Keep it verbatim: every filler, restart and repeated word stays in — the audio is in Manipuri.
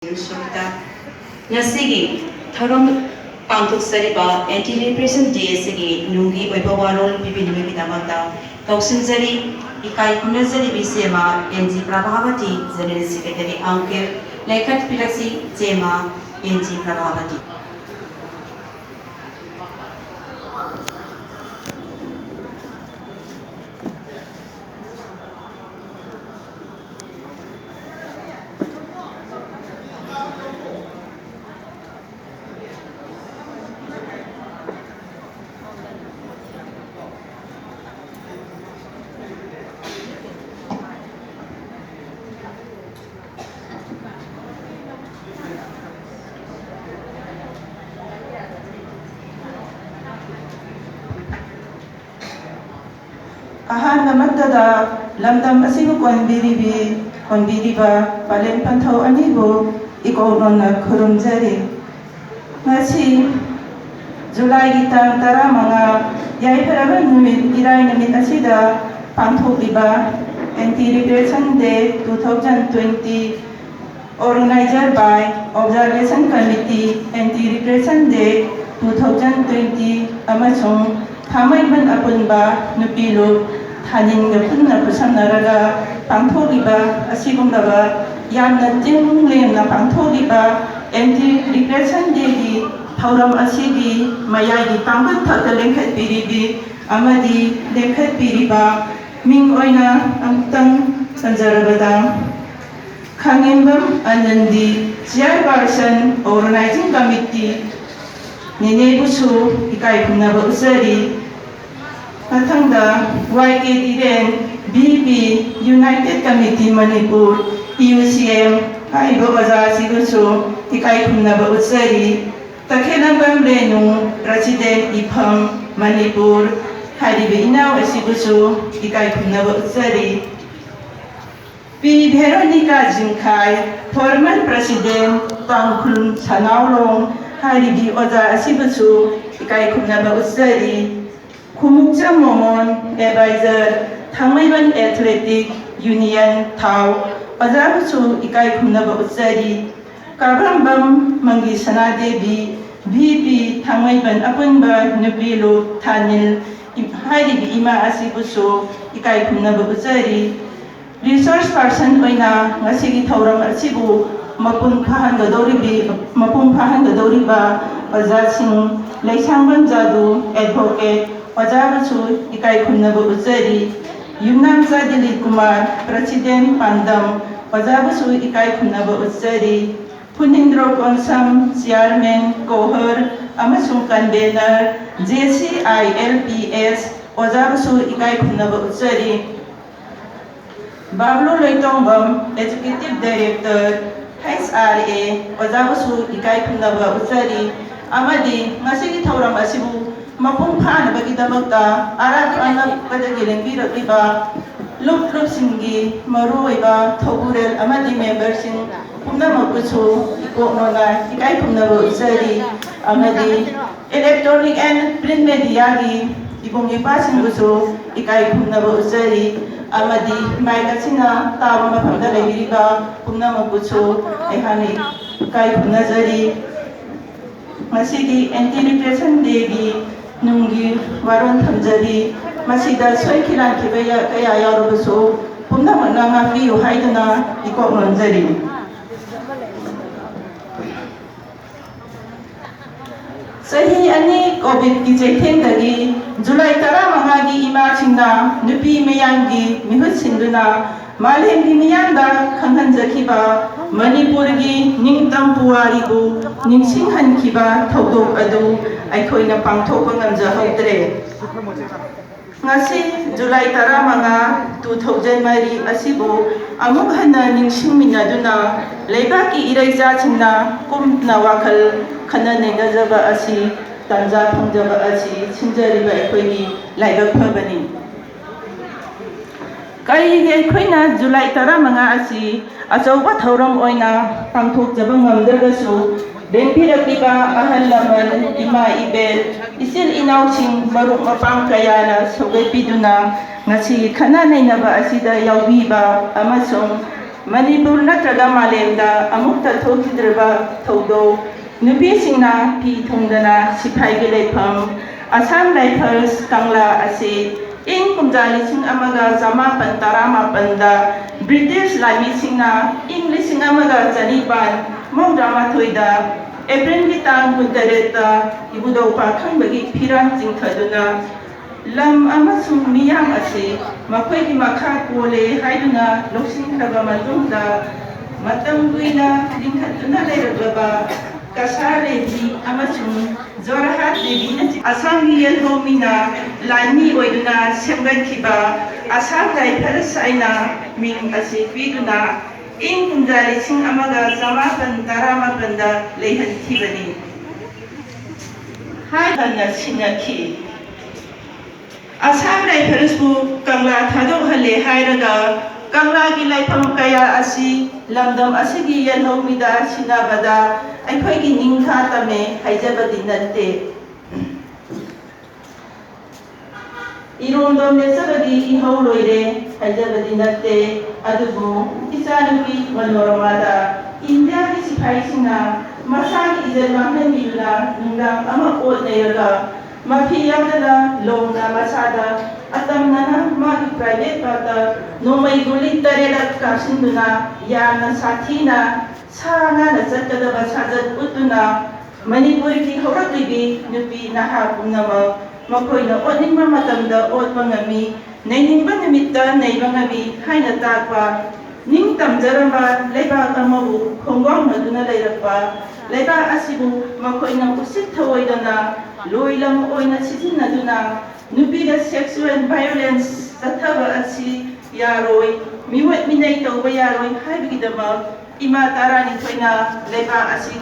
ꯁꯨꯕꯤꯇꯥ꯫ ꯉꯁꯤꯒꯤ ꯊꯧꯔꯝ ꯄꯥꯡꯊꯣꯛꯆꯔꯤꯕ ꯑꯦꯟꯇꯤ ꯔꯤꯄ꯭ꯔꯦꯁꯟ ꯗꯦ ꯑꯁꯤꯒꯤ ꯅꯨꯡꯒꯤ ꯑꯣꯏꯕ ꯋꯥꯔꯣꯜ ꯄꯤꯕꯤꯅꯕꯒꯤꯗꯃꯛꯇ ꯀꯧꯁꯤꯟꯖꯔꯤ꯫ ꯏꯀꯥꯏ ꯈꯨꯝꯅꯖꯔꯤꯕꯤ ꯏꯆꯦꯃ N G Prabhabati, general secretary ꯑꯪꯀꯤꯜ, ꯂꯩꯈꯠꯄꯤꯔꯛꯁꯤ ꯏꯆꯦꯃ ꯑꯦꯟ ꯖꯤ ꯄ꯭ꯔꯚꯥꯕꯇꯤ꯫ ꯑꯍꯥꯟꯕꯃꯛꯇꯗ ꯂꯝꯗꯝ ꯑꯁꯤꯕꯨ ꯀꯣꯟꯕꯤꯔꯤꯕꯤ, ꯀꯣꯟꯕꯤꯔꯤꯕ ꯄꯂꯦꯝ ꯄꯟꯊꯧ ꯑꯅꯤꯕꯨ ꯏꯀꯣꯛꯅꯣꯟꯅ ꯈꯨꯔꯨꯝꯖꯔꯤ꯫ ꯉꯁꯤ ꯖꯨꯂꯥꯏꯒꯤ ꯇꯥꯡ ꯇꯔꯥꯃꯉꯥ, ꯌꯥꯏꯐꯔꯕ ꯅꯨꯃꯤꯠ, ꯏꯔꯥꯏ ꯅꯨꯃꯤꯠ ꯑꯁꯤꯗ ꯄꯥꯡꯊꯣꯛꯂꯤꯕ anti repression day two thousand twenty, organized by Observation Committee, Anti Repression Day two thousand twenty ꯑꯃꯁꯨꯡ ꯊꯥꯡꯃꯩꯕꯟ ꯑꯄꯨꯟꯕ ꯅꯨꯄꯤ ꯂꯨꯞ ꯊꯥꯅꯤꯟꯒ ꯄꯨꯟꯅ ꯈꯨꯠꯁꯝꯅꯔꯒ ꯄꯥꯡꯊꯣꯛꯂꯤꯕ ꯑꯁꯤꯒꯨꯝꯂꯕ ꯌꯥꯝꯅ ꯇꯤꯡ ꯂꯦꯝꯅ ꯄꯥꯡꯊꯣꯛꯂꯤꯕ ꯑꯦꯟꯇꯤ ꯔꯤꯄ꯭ꯔꯦꯁꯟ ꯗꯦꯒꯤ ꯊꯧꯔꯝ ꯑꯁꯤꯒꯤ ꯃꯌꯥꯏꯒꯤ ꯇꯥꯡꯕꯜ ꯊꯛꯇ ꯂꯦꯡꯈꯠꯄꯤꯔꯤꯕꯤ ꯑꯃꯗꯤ ꯂꯦꯡꯈꯠꯄꯤꯔꯤꯕ ꯃꯤꯡ ꯑꯣꯏꯅ ꯑꯃꯨꯛꯇꯪ ꯄꯟꯖꯔꯕꯗ, ꯈꯥꯉꯦꯝꯕꯝ ꯑꯅꯟꯗꯤ, Chairperson Organizing Committee, ꯅꯦꯅꯦꯕꯨꯁꯨ ꯏꯀꯥꯏ ꯈꯨꯝꯅꯕ ꯎꯠꯆꯔꯤ꯫ ꯃꯊꯪꯗ Y K Dhiren, V P, United Committee Manipur, U C M, ꯍꯥꯏꯔꯤꯕ ꯑꯣꯖꯥ ꯑꯁꯤꯕꯨꯁꯨ ꯏꯀꯥꯏ ꯈꯨꯝꯅꯕ ꯎꯠꯆꯔꯤ꯫ ꯇꯈꯦꯂꯝꯕꯝ ꯔꯦꯅꯨ, President ꯏꯐꯝ, ꯃꯅꯤꯄꯨꯔ, ꯍꯥꯏꯔꯤꯕ ꯏꯅꯥꯎ ꯑꯁꯤꯕꯨꯁꯨ ꯏꯀꯥꯏ ꯈꯨꯝꯅꯕ ꯎꯠꯆꯔꯤ꯫ ꯄꯤ ꯚꯦꯔꯣꯅꯤꯀꯥ ꯖꯤꯡꯈꯥꯏ, former President ꯇꯥꯡꯈꯨꯜ ꯁꯅꯥꯎꯂꯣꯡ, ꯍꯥꯏꯔꯤꯕꯤ ꯑꯣꯖꯥ ꯑꯁꯤꯕꯨꯁꯨ ꯏꯀꯥꯏ ꯈꯨꯝꯅꯕ ꯎꯠꯆꯔꯤ꯫ ꯈꯨꯃꯨꯛꯆꯝ ꯃꯣꯃꯣꯟ, Advisor, ꯊꯥꯡꯃꯩꯕꯟ Athletic Union ꯊꯥꯎ, ꯑꯣꯖꯥꯕꯨꯁꯨ ꯏꯀꯥꯏ ꯈꯨꯝꯅꯕ ꯎꯠꯆꯔꯤ꯫ ꯀꯥꯕ꯭ꯔꯝꯕꯝ ꯃꯪꯒꯤ ꯁꯅꯥꯗꯦꯕꯤ, ꯚꯤ ꯄꯤ ꯊꯥꯡꯃꯩꯕꯟ ꯑꯄꯨꯟꯕ ꯅꯨꯄꯤ ꯂꯨꯞ ꯊꯥꯅꯤꯜ ꯍꯥꯏꯔꯤꯕ ꯏꯃꯥ ꯑꯁꯤꯕꯨꯁꯨ ꯏꯀꯥꯏ ꯈꯨꯝꯅꯕ ꯎꯠꯆꯔꯤ꯫ Resource person ꯑꯣꯏꯅ ꯉꯁꯤꯒꯤ ꯊꯧꯔꯝ ꯑꯁꯤꯕꯨ ꯃꯄꯨꯡ ꯐꯥꯍꯟꯒꯗꯧꯔꯤꯕꯤ-, ꯃꯄꯨꯡ ꯐꯥꯍꯟꯒꯗꯧꯔꯤꯕ ꯑꯣꯖꯥꯁꯤꯡ ꯂꯩꯁꯥꯡꯕꯝ ꯖꯥꯗꯨ, advocate, ꯑꯣꯖꯥꯕꯨꯁꯨ ꯏꯀꯥꯏ ꯈꯨꯝꯅꯕ ꯎꯠꯆꯔꯤ꯫ ꯌꯨꯝꯅꯥꯝꯆꯥ ꯗꯤꯂꯤꯞ ꯀꯨꯃꯥꯔ, president ꯄꯥꯟꯗꯝ, ꯑꯣꯖꯥꯕꯨꯁꯨ ꯏꯀꯥꯏ ꯈꯨꯝꯅꯕ ꯎꯠꯆꯔꯤ꯫ ꯐꯨꯅꯤꯟꯗ꯭ꯔꯣ ꯀꯣꯟꯁꯝ, chairman, ꯀꯣꯍꯔ ꯑꯃꯁꯨꯡ convener, J C I L P S, ꯑꯣꯖꯥꯕꯨꯁꯨ ꯏꯀꯥꯏ ꯈꯨꯝꯅꯕ ꯎꯠꯆꯔꯤ꯫ ꯕꯥꯕꯂꯨ ꯂꯣꯏꯇꯣꯡꯕꯝ, executive director, H R A, ꯑꯣꯖꯥꯕꯨꯁꯨ ꯏꯀꯥꯏ ꯈꯨꯝꯅꯕ ꯎꯠꯆꯔꯤ꯫ ꯑꯃꯗꯤ ꯉꯁꯤꯒꯤ ꯊꯧꯔꯝ ꯑꯁꯤꯕꯨ ꯃꯄꯨꯡ ꯐꯥꯅꯕꯒꯤꯗꯃꯛꯇ ꯑꯔꯥꯞ ꯑꯅꯛꯄꯗꯒꯤ ꯂꯦꯡꯕꯤꯔꯛꯂꯤꯕ ꯂꯨꯞ ꯂꯨꯞꯁꯤꯡꯒꯤ ꯃꯔꯨꯑꯣꯏꯕ ꯊꯧꯕꯨꯔꯦꯜ ꯑꯃꯗꯤ memberꯁꯤꯡ ꯄꯨꯝꯅꯃꯛꯄꯨꯁꯨ ꯏꯀꯣꯛꯅꯅ ꯏꯀꯥꯏ ꯈꯨꯝꯅꯕ ꯎꯠꯆꯔꯤ꯫ ꯑꯃꯗꯤ electronic and print mediaꯒꯤ ꯏꯕꯨꯡ ꯏꯄꯥꯁꯤꯡꯕꯨꯁꯨ ꯏꯀꯥꯏ ꯈꯨꯝꯅꯕ ꯎꯠꯆꯔꯤ꯫ ꯑꯃꯗꯤ mic ꯑꯁꯤꯅ ꯇꯥꯕ ꯃꯐꯝꯗ ꯂꯩꯕꯤꯔꯤꯕ ꯄꯨꯝꯅꯃꯛꯄꯨꯁꯨ ꯑꯩꯍꯥꯛꯅ ꯏꯀꯥꯏ ꯈꯨꯝꯅꯖꯔꯤ꯫ ꯉꯁꯤꯒꯤ Anti Repression Dayꯒꯤ ꯅꯨꯡꯒꯤ ꯋꯥꯔꯣꯜ ꯊꯝꯖꯔꯤ꯫ ꯃꯁꯤꯗ ꯁꯣꯏꯈꯤ ꯂꯥꯟꯈꯤꯕ ꯌꯥ-, ꯀꯌꯥ ꯌꯥꯎꯔꯕꯁꯨ ꯄꯨꯝꯅꯃꯛꯅ ꯉꯥꯛꯄꯤꯌꯨ ꯍꯥꯏꯗꯨꯅ ꯏꯀꯣꯛ ꯅꯣꯟꯖꯔꯤ꯫ ꯆꯍꯤ ꯑꯅꯤ COVIDꯀꯤ ꯆꯩꯊꯦꯡꯗꯒꯤ July ꯇꯔꯥꯃꯉꯥꯒꯤ ꯏꯃꯥꯁꯤꯡꯅ ꯅꯨꯄꯤ ꯃꯤꯌꯥꯝꯒꯤ ꯃꯤꯍꯨꯠ ꯁꯤꯟꯗꯨꯅ ꯃꯥꯂꯦꯝꯒꯤ ꯃꯤꯌꯥꯝꯗ ꯈꯪꯍꯟꯖꯈꯤꯕ ꯃꯅꯤꯄꯨꯔꯒꯤ ꯅꯤꯡꯇꯝ ꯄꯨꯋꯥꯔꯤꯕꯨ ꯅꯤꯡꯁꯤꯡꯍꯟꯈꯤꯕ ꯊꯧꯗꯣꯛ ꯑꯗꯨ ꯑꯩꯈꯣꯏꯅ ꯄꯥꯡꯊꯣꯛꯄ ꯉꯝꯖꯍꯧꯗ꯭ꯔꯦ꯫ ꯉꯁꯤ July ꯇꯔꯥꯃꯉꯥ, two thousand ꯃꯔꯤ ꯑꯁꯤꯕꯨ ꯑꯃꯨꯛ ꯍꯟꯅ ꯅꯤꯡꯁꯤꯡꯃꯤꯟꯅꯗꯨꯅ ꯂꯩꯕꯥꯛꯀꯤ ꯏꯔꯩꯆꯥꯁꯤꯡꯅ ꯀꯨꯝꯅ ꯋꯥꯈꯜ ꯈꯟꯅ ꯅꯩꯅꯖꯕ ꯑꯁꯤ ꯇꯥꯟꯖꯥ ꯐꯪꯖꯕ ꯑꯁꯤ ꯁꯤꯟꯖꯔꯤꯕ ꯑꯩꯈꯣꯏꯒꯤ ꯂꯥꯏꯕꯛ ꯐꯕꯅꯤ꯫ ꯀꯔꯤꯒꯤ ꯑꯩꯈꯣꯏꯅ July ꯇꯔꯥꯃꯉꯥ ꯑꯁꯤ ꯑꯆꯧꯕ ꯊꯧꯔꯝ ꯑꯣꯏꯅ ꯄꯥꯡꯊꯣꯛꯆꯕ ꯉꯝꯗ꯭ꯔꯒꯁꯨ, ꯂꯦꯡꯕꯤꯔꯛꯂꯤꯕ ꯑꯍꯜ ꯂꯃꯟ, ꯏꯃꯥ ꯏꯕꯦꯜ, ꯏꯆꯤꯜ ꯏꯅꯥꯎꯁꯤꯡ, ꯃꯔꯨꯞ ꯃꯄꯥꯡ ꯀꯌꯥꯅ ꯁꯧꯒꯠꯄꯤꯗꯨꯅ ꯉꯁꯤꯒꯤ ꯈꯟꯅ ꯅꯩꯅꯕ ꯑꯁꯤꯗ ꯌꯥꯎꯕꯤꯕ ꯑꯃꯁꯨꯡ ꯃꯅꯤꯄꯨꯔ ꯅꯠꯇ꯭ꯔꯒ ꯃꯥꯂꯦꯝꯗ ꯑꯃꯨꯛꯇ ꯊꯣꯛꯈꯤꯗ꯭ꯔꯤꯕ ꯊꯧꯗꯣꯛ, ꯅꯨꯄꯤꯁꯤꯡꯅ ꯐꯤ ꯊꯨꯡꯗꯅ ꯁꯤꯐꯥꯏꯒꯤ ꯂꯩꯐꯝ꯫ ꯑꯁꯥꯝ ꯔꯥꯏꯐꯜꯁ ꯀꯪꯂꯥ ꯑꯁꯤ ꯏꯪ ꯀꯨꯝꯖꯥ ꯂꯤꯁꯤꯡ ꯑꯃꯒ ꯆꯃꯥꯄꯟ ꯇꯔꯥꯃꯥꯄꯟꯗ ꯕ꯭ꯔꯤꯇꯤꯁ ꯂꯥꯟꯃꯤꯁꯤꯡꯅ ꯏꯪ ꯂꯤꯁꯤꯡ ꯑꯃꯒ ꯆꯅꯤꯄꯥꯟ ꯃꯧꯗ꯭ꯔꯥꯃꯥꯊꯣꯏꯗ ꯑꯦꯄ꯭ꯔꯤꯜꯒꯤ ꯇꯥꯡ ꯀꯨꯟꯇꯔꯦꯠꯇ ꯏꯕꯨꯙꯧ ꯄꯥꯈꯪꯕꯒꯤ ꯐꯤꯔꯥꯡ ꯆꯤꯡꯊꯗꯨꯅ ꯂꯝ ꯑꯃꯁꯨꯡ ꯃꯤꯌꯥꯝ ꯑꯁꯤ ꯃꯈꯣꯏꯒꯤ ꯃꯈꯥ ꯄꯣꯜꯂꯦ ꯍꯥꯏꯗꯨꯅ ꯂꯧꯁꯤꯟꯈ꯭ꯔꯕ ꯃꯇꯨꯡꯗ, ꯃꯇꯝ ꯀꯨꯏꯅ ꯂꯤꯡꯈꯠꯇꯨꯅ ꯂꯩꯔꯛꯂꯕ ꯀꯁꯥꯔ ꯗꯦꯕꯤ ꯑꯃꯁꯨꯡ ꯖꯣꯔꯍꯥꯠ ꯗꯦꯕꯤꯅꯆꯤꯡꯕ ꯑꯁꯥꯝꯒꯤ ꯌꯦꯜꯍꯧꯃꯤꯅ ꯂꯥꯟꯃꯤ ꯑꯣꯏꯗꯨꯅ ꯁꯦꯝꯒꯠꯈꯤꯕ ꯑꯁꯥꯝ ꯔꯥꯏꯐꯜꯁ ꯍꯥꯏꯅ ꯃꯤꯡ ꯑꯁꯤ ꯄꯤꯗꯨꯅ ꯏꯪ ꯀꯨꯝꯖꯥ ꯂꯤꯁꯤꯡ ꯑꯃꯒ ꯆꯃꯥꯄꯟ ꯇꯔꯥꯃꯥꯄꯟꯗ ꯂꯩꯍꯟꯈꯤꯕꯅꯤ꯫ ꯍꯥꯏ ꯍꯟꯅ ꯁꯤꯟꯅꯈꯤ꯫ ꯑꯁꯥꯝ ꯔꯥꯏꯐꯜꯁꯄꯨ ꯀꯪꯂꯥ ꯊꯥꯗꯣꯛꯍꯜꯂꯦ ꯍꯥꯏꯔꯒ ꯀꯪꯂꯥꯒꯤ ꯂꯥꯏꯐꯝ ꯀꯌꯥ ꯑꯁꯤ ꯂꯝꯗꯝ ꯑꯁꯤꯒꯤ ꯌꯦꯜꯍꯧꯃꯤꯗ ꯁꯤꯟꯅꯕꯗ ꯑꯩꯈꯣꯏꯒꯤ ꯅꯤꯡꯊꯥ ꯇꯝꯃꯦ ꯍꯥꯏꯖꯕꯗꯤ ꯅꯠꯇꯦ꯫ ꯏꯔꯣꯝꯗꯣꯝ ꯂꯦꯠꯆꯕꯒꯤ ꯏꯍꯧ ꯂꯣꯏꯔꯦ ꯍꯥꯏꯖꯕꯗꯤ ꯅꯠꯇꯦ, ꯑꯗꯨꯕꯨ ꯏꯆꯥꯅꯨꯄꯤ ꯃꯅꯣꯔꯃꯥꯗ ꯏꯟꯗꯤꯌꯥꯒꯤ ꯁꯤꯐꯥꯏꯁꯤꯡꯅ ꯃꯁꯥꯒꯤ ꯏꯖꯠ ꯃꯥꯡꯍꯟꯕꯤꯗꯨꯅ ꯅꯨꯡꯗꯥꯡ ꯑꯃ ꯑꯣꯠ ꯅꯩꯔꯒ ꯃꯐꯤ ꯌꯥꯎꯗꯅ ꯂꯣꯡꯅ ꯃꯁꯥꯗ ꯑꯇꯝꯅꯅ ꯃꯥꯒꯤ ꯄ꯭ꯔꯥꯏꯚꯦꯠ ꯄꯥꯔꯠꯇ ꯅꯣꯡꯃꯩ ꯒꯨꯂꯤ ꯇꯔꯦꯠꯂꯛ ꯀꯥꯞꯁꯤꯟꯗꯨꯅ ꯌꯥꯝꯅ ꯁꯥꯊꯤꯅ ꯁꯥ ꯉꯥꯅ ꯆꯠꯀꯗꯕ ꯁꯥꯖꯠ ꯎꯠꯇꯨꯅ ꯃꯅꯤꯄꯨꯔꯒꯤ ꯍꯧꯔꯛꯂꯤꯕꯤ ꯅꯨꯄꯤ ꯅꯍꯥ ꯄꯨꯝꯅꯃꯛ ꯃꯈꯣꯏꯅ ꯑꯣꯠꯅꯤꯡꯕ ꯃꯇꯝꯗ ꯑꯣꯠꯄ ꯉꯝꯃꯤ, ꯅꯩꯅꯤꯡꯕ ꯅꯨꯃꯤꯠꯇ ꯅꯩꯕ ꯉꯝꯃꯤ ꯍꯥꯏꯅ ꯇꯥꯛꯄ, ꯅꯤꯡ ꯇꯝꯖꯔꯝꯕ ꯂꯩꯕꯥꯛ ꯑꯃꯕꯨ ꯈꯣꯡꯒꯥꯎꯅꯗꯨꯅ ꯂꯩꯔꯛꯄ ꯂꯩꯕꯥꯛ ꯑꯁꯤꯕꯨ ꯃꯈꯣꯏꯅ ꯎꯁꯤꯠ ꯊꯑꯣꯏꯗꯅ ꯂꯣꯏꯂꯝ ꯑꯣꯏꯅ ꯁꯤꯖꯤꯟꯅꯗꯨꯅ ꯅꯨꯄꯤꯗ sexual violence ꯆꯠꯊꯕ ꯑꯁꯤ ꯌꯥꯔꯣꯏ, ꯃꯤꯑꯣꯠ ꯃꯤꯅꯩ ꯇꯧꯕ ꯌꯥꯔꯣꯏ ꯍꯥꯏꯕꯒꯤꯗꯃꯛ ꯏꯃꯥ ꯇꯔꯥꯅꯤꯊꯣꯏꯅ ꯂꯩꯕꯥꯛ ꯑꯁꯤ